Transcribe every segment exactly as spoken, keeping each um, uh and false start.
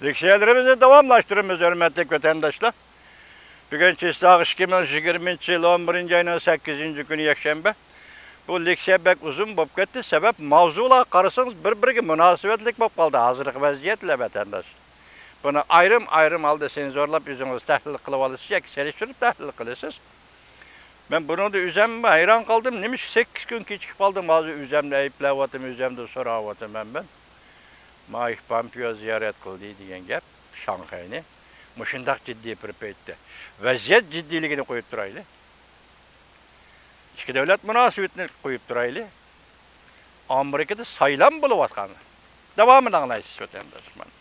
لېكسىيەلىرىمىزنى داۋاملاشتۇرىمىز، ھۆرمەتلىك ۋەتەنداشلار. بۈگۈن چىسلاغ ئىككى مىڭ يىگىرمىنچى يىل ئون بىرىنچى ئاينىڭ سەككىزىنچى كۈنى يەكشەنبە. بۇ لېكسىيە بەك ئۇزۇن بولۇپ كەتتى، سەۋەب ماۋزۇلارغا قارىسىڭىز بىر-بىرىگە مۇناسىۋەتلىك بولۇپ قالدى ھازىرقى ۋەزىيەتلەر ۋەتەنداش. بۇنى ئايرىم-ئايرىم ھالدا سېنزورلاپ ئۆزىڭىز تەھلىل قىلىۋالىسىز ياكى سېلىشتۇرۇپ تەھلىل قىلىسىز. مەن بۇنىڭدا ئۆزەم ھەيران قالدىم، نېمىشقا سەككىز كۈن كېچىكىپ قالدىم، ھازىر ئۆزەمنى ئەيىبلەۋاتىمەن، ئۆزەمدىن سوراۋاتىمەن مەن. مايك پامپېئو زىيارەت قىلدى دېگەن گەپ شاڭخەينى. مۇشۇنداق جىددىي بىر پەيتتە ۋەزىيەت جىددىيلىكىنى قويۇپ تۇرايلى. ئىككى دۆلەت مۇناسىۋىتىنى قويۇپ تۇرايلى. ئامېرىكىدا سايلام بولۇۋاتقان. داۋامىنى ئاڭلايسىز، ۋەتەنداشلار.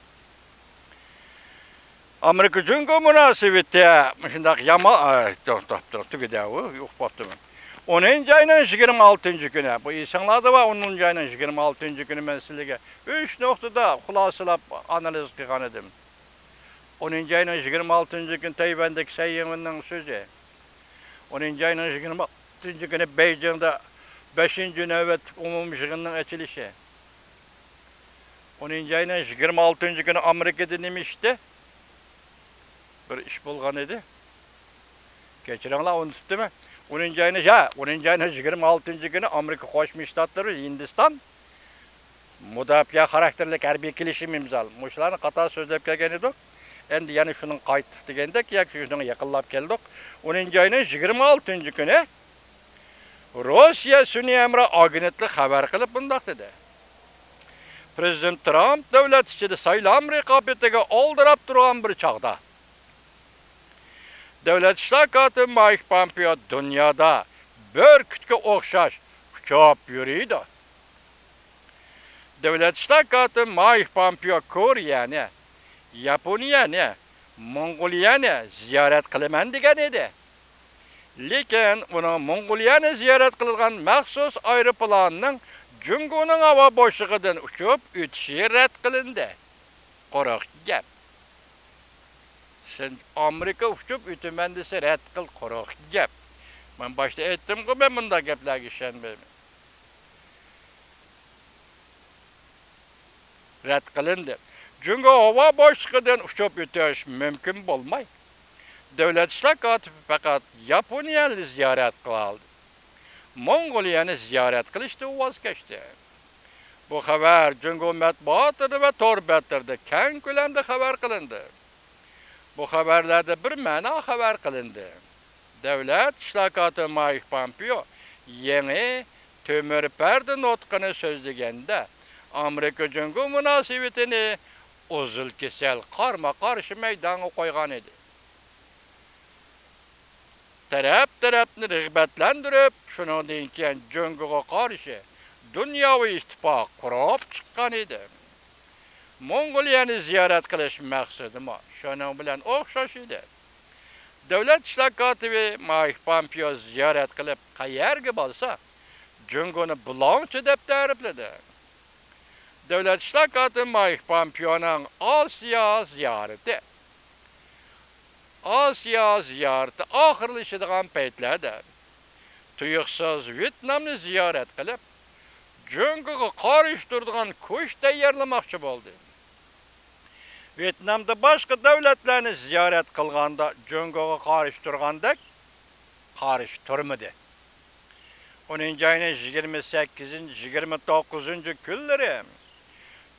ئامېرىكا جۇڭگو مۇناسىۋىتى مۇشۇنداق يامان، ئاي، توختاپ تۇرۇڭ، تۈگىدى ئۇ، ئۇقۇپ قاپتىمەن. ئونىنچى ئاينىڭ يىگىرمە ئالتىنچى كۈنى، بۇ ئېسىڭلاردا بار، ئونىنچى ئاينىڭ يىگىرمە ئالتىنچى كۈنى مەن سىلەرگە ئۈچ نۇقتىدا خۇلاسىلاپ ئانالىز قىلغان ئىدىم. ئونىنچى ئاينىڭ يىگىرمە ئالتىنچى كۈنى تەيۋەندىكى سەي يىڭۋېننىڭ سۆزى. ئونىنچى ئاينىڭ يىگىرمە ئالتىنچى كۈنى بېيجىڭدا بەشىنچى نۆۋەتلىك ئومۇمىي يىغىننىڭ ئېچىلىشى. ئونىنچى ئاينىڭ يىگىرمە ئالتىنچى كۈنى ئامېرىكىدا نېمە ئىش ئىدى؟ بىر ئىش بولغان ئىدى. كەچۈرۈڭلار، ئۇنتۇپتىمەن. ئونىنچى ئاينىڭ، يا، ئونىنچى ئاينىڭ يىگىرمە ئالتىنچى كۈنى ئامېرىكا قوشما شتاتلىرى، ھىندىستان مۇداپىئە خاراكتېرلىك ھەربىي كېلىشىم ئىمزالىدى. مۇشۇلارنى قاتار سۆزلەپ كەلگەن ئىدۇق. ئەمدى يەنە شۇنىڭ قايتتۇق دېگەندەك ياكى شۇنىڭغا يېقىنلاپ كەلدۇق. ئونىنچى ئاينىڭ يىگىرمە ئالتىنچى كۈنى روسىيە سۈنئىي ھەمراھ ئاگېنتلىقى خەۋەر قىلىپ مۇنداق دېدى: پىرېزىدېنت ترامپ دۆلەت ئىچىدە سايلام رىقابىتىگە ئالدىراپ تۇرغان بىر چاغدا، دۆلەت ئىشلار كاتىپى مايك پامپېئو دۇنيادا بۈركۈتكە ئوخشاش ئۇچۇپ يۈرىدۇ. دۆلەت ئىشلار كاتىپى مايك پامپېئو كورېيەنى، ياپونىيەنى، موڭغۇلىيەنى زىيارەت قىلىمەن دېگەن ئىدى. لېكىن ئۇنىڭ موڭغۇلىيەنى زىيارەت قىلىدىغان مەخسۇس ئايروپىلانىنىڭ جۇڭگونىڭ ھاۋا بوشلۇقىدىن ئۇچۇپ ئۆتۈشى رەت قىلىندى. قۇرۇق گەپ. سەن ئامېرىكا ئۇچۇپ ئۆتىمەن دېسە رەت قىل، قۇرۇق گەپ. مەن باشتا ئېيتتىمغۇ، مەن مۇنداق گەپلەرگە ئىشەنمەيمەن. رەت قىلىندى. جۇڭگو ھاۋا بوشلۇقىدىن ئۇچۇپ ئۆتۈش مۇمكىن بولماي، دۆلەت ئىشلار كاتىپى پەقەت ياپونىيەنى زىيارەت قىلالىدى. موڭغۇلىيەنى زىيارەت قىلىشتىن ۋاز كەچتى. بۇ خەۋەر جۇڭگو مەتبۇئاتلىرىدا ۋە تور بەتلىرىدە كەڭ كۆلەمدە خەۋەر قىلىندى. بۇ خەۋەرلەردە بىر مەنا خەۋەر قىلىندى. دۆلەت ئىشلار كاتىپى مايك پامپېئو يېڭى تۆمۈر پەردە نۇتقىنى سۆزلىگەندە، ئامېرىكا جۇڭگو مۇناسىۋىتىنى ئۇزۇل كېسەل قارمۇ قارشى مەيدانغا قويغان ئىدى. تەرەپ-تەرەپنى رىغبەتلەندۈرۈپ، شۇنىڭدىن كېيىن جۇڭگوغا قارشى دۇنياۋى ئىتتىپاق قۇرۇپ چىققان ئىدى. موڭغۇلىيەنى زىيارەت قىلىش مەقسىتىمۇ شۇنىڭ بىلەن ئوخشاش ئىدى. دۆلەت ئىشلار كاتىپى مايك پامپېئو زىيارەت قىلىپ قەيەرگە بارسا، جۇڭگونى بۇلاڭچى دەپ تەرىپلىدى. دۆلەت ئىشلار كاتىپى مايك پامپېئونىڭ ئاسىيا زىيارىتى. ئاسىيا زىيارىتى ئاخىرلىشىدىغان پەيتلەردە تۇيۇقسىز ۋيېتنامنى زىيارەت قىلىپ، جۇڭگوغا قارشى تۇرىدىغان كۈچ تەييارلىماقچى بولدى. ۋيېتنامدا باشقا دۆلەتلەرنى زىيارەت قىلغاندا جۇڭگوغا قارشى تۇرغاندەك قارشى تۇرمىدى. ئونىنچى ئاينىڭ يىگىرمە سەككىزىنچى، يىگىرمە توققۇزىنچى كۈنلىرى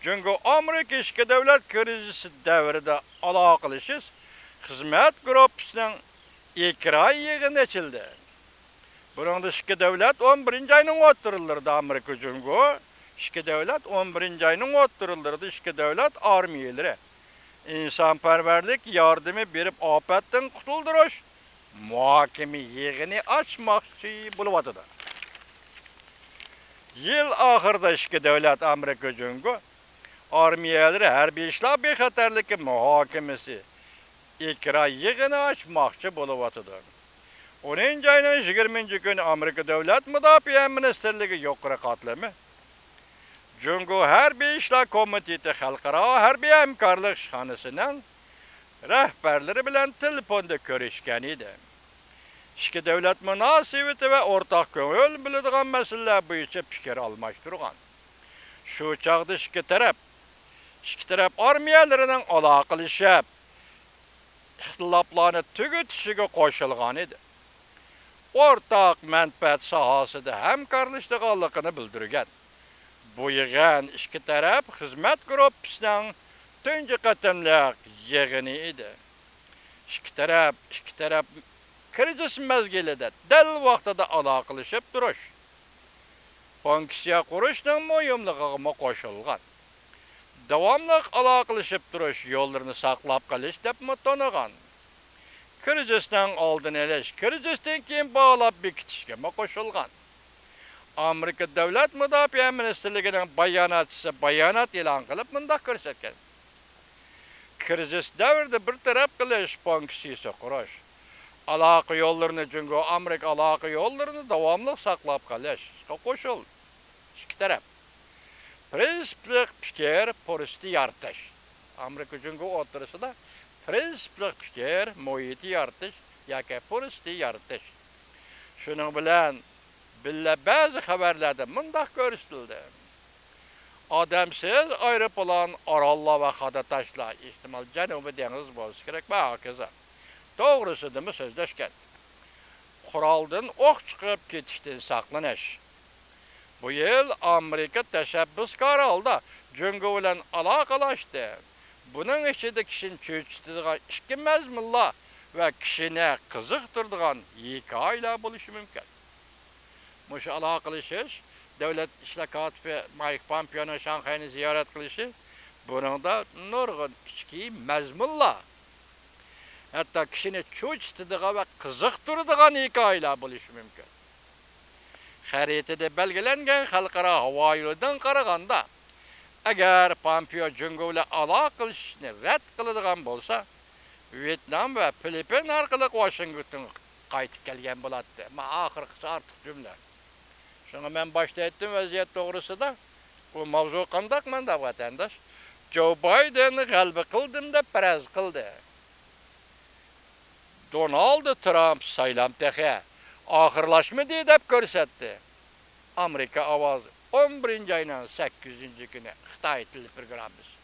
جۇڭگو ئامېرىكا ئىچكى دۆلەت كىرىزىسى دەۋرىدە ئالاقىلىشىش خىزمەت گۇرۇپپىسىنىڭ ئېكران يىغىنى ئېچىلدى. بۇنىڭدا ئىككى دۆلەت ئون بىرىنچى ئاينىڭ ئوتتۇرىلىرىدا ئامېرىكا جۇڭگو، ئىككى دۆلەت ئون بىرىنچى ئاينىڭ ئوتتۇرىلىرىدا ئىككى دۆلەت ئارمىيەلىرى ئىنسانپەرۋەرلىك ياردىمى بېرىپ ئاپەتتىن قۇتۇلدۇرۇش مۇھاكىمە يىغىنى ئاچماقچى بولۇۋاتىدۇ. يىل ئاخىرىدا ئىككى دۆلەت ئامېرىكا جۇڭگو ئارمىيەلىرى ھەربىي ئىشلار بىخەتەرلىكى مۇھاكىمىسى ئېكران يىغىنى ئاچماقچى بولۇۋاتىدۇ. ئونىنچى ئاينىڭ يىگىرمىنچى كۈنى ئامېرىكا دۆلەت مۇداپىئە مىنىستىرلىكى يۇقىرى قاتلىمى جۇڭگو ھەربىي ئىشلار كومىتېتى خەلقئارا ھەربىي ھەمكارلىق ئىشخانىسىنىڭ رەھبەرلىرى بىلەن تېلېفوندا كۆرۈشكەن ئىدى. ئىككى دۆلەت مۇناسىۋىتى ۋە ئورتاق كۆڭۈل بۆلىدىغان مەسىلىلەر بويىچە پىكىر ئالماشتۇرغان. شۇ چاغدا ئىككى تەرەپ ئىككى تەرەپ ئارمىيەلىرىنىڭ ئالاقىلىشىپ، ئىختىلاپلارنى تۈگىتىشىگە قوشۇلغان ئىدى. ئورتاق مەنپەئەت ساھەسىدە ھەمكارلىشىدىغانلىقىنى بىلدۈرگەن. بۇ يىغىن ئىككى تەرەپ خىزمەت گۇرۇپپىسىنىڭ تۇنجى قېتىملىق يىغىنى ئىدى. ئىككى تەرەپ، ئىككى تەرەپ كىرىزىس مەزگىلىدە دەل ۋاقتىدا ئالاقىلىشىپ تۇرۇش، پونكسىيە قۇرۇشنىڭ مۇھىملىقىغىمۇ قوشۇلغان. داۋاملىق ئالاقىلىشىپ تۇرۇش يوللىرىنى ساقلاپ قېلىش دەپمۇ تونۇغان. كىرىزىسنىڭ ئالدىنى ئېلىش، كىرىزىستىن كېيىن باھالاپ بېكىتىشكىمۇ قوشۇلغان. ئامېرىكا دۆلەت مۇداپىئە مىنىستىرلىكىنىڭ باياناتچىسى بايانات ئېلان قىلىپ مۇنداق كۆرسەتكەن: كىرىزىس دەۋرىدە بىر تەرەپ قىلىش پونكسىيىسى قۇرۇش، ئالاقە يوللىرىنى، جۇڭگو ئامېرىكا ئالاقە يوللىرىنى داۋاملىق ساقلاپ قېلىشقا قوشۇل. ئىككى تەرەپ پرىنسىپلىق پىكىر پۇرسىتى يارىتىش. ئامېرىكا جۇڭگو ئوتتۇرىسىدا پرىنسىپلىق پىكىر مۇھىتى يارىتىش ياكى پۇرسىتى يارىتىش. شۇنىڭ بىلەن بىللە بەزى خەۋەرلەردە مۇنداق كۆرسىتىلدى: ئادەمسىز ئايروپىلان ئاراللار ۋە خادا تاشلار، ئېھتىمال جەنۇبىي دېڭىز بولسا كېرەك ۋە ھاكازا، توغرىسىدىمۇ سۆزلەشكەن. قورالدىن ئوق چىقىپ كېتىشتىن ساقلىنىش. بۇ يىل ئامېرىكا تەشەببۇسكار ھالدا جۇڭگو بىلەن ئالاقىلەشتى. بۇنىڭ ئىچىدە كىشىنى چۆچۈتىدىغان ئىككى مەزمۇنلار ۋە كىشىنى قىزىقتۇرىدىغان ھېكايىلەر بولۇشى مۇمكىن. مۇشۇ ئالاقىلىشىش، دۆلەت ئىشلار كاتىپى مايك پامپېئونىڭ شاڭخەينى زىيارەت قىلىشى، بۇنىڭدا نۇرغۇن ئىچكى مەزمۇنلار، ھەتتا كىشىنى چۆچۈتىدىغان ۋە قىزىقتۇرىدىغان ھېكايىلەر بولۇشى مۇمكىن. خەرىتىدە بەلگىلەنگەن خەلقئارا ھاۋا يولىدىن قارىغاندا، ئەگەر پامپېئو جۇڭگو بىلەن ئالاقىلىشىشنى رەت قىلىدىغان بولسا، ۋيېتنام ۋە فىلىپپىن ئارقىلىق ۋاشىنگتونغا قايتىپ كەلگەن بولاتتى. مانا، ئاخىرقىسى ئارتۇق جۈملە. شۇڭا مەن باشتا ئېيتتىم ۋەزىيەت توغرىسىدا. بۇ ماۋزۇ قانداق مانا، ۋەتەنداش؟ جو بايدېن غەلىبە قىلدىم دەپ پەرەز قىلدى. دونالد ترامپ سايلام تېخى ئاخىرلاشمىدى دەپ كۆرسەتتى. ئامېرىكا ئاۋازى، ئون بىرىنچى ئاينىڭ سەككىزىنچى كۈنى، خىتاي تېلېپروگراممىسى.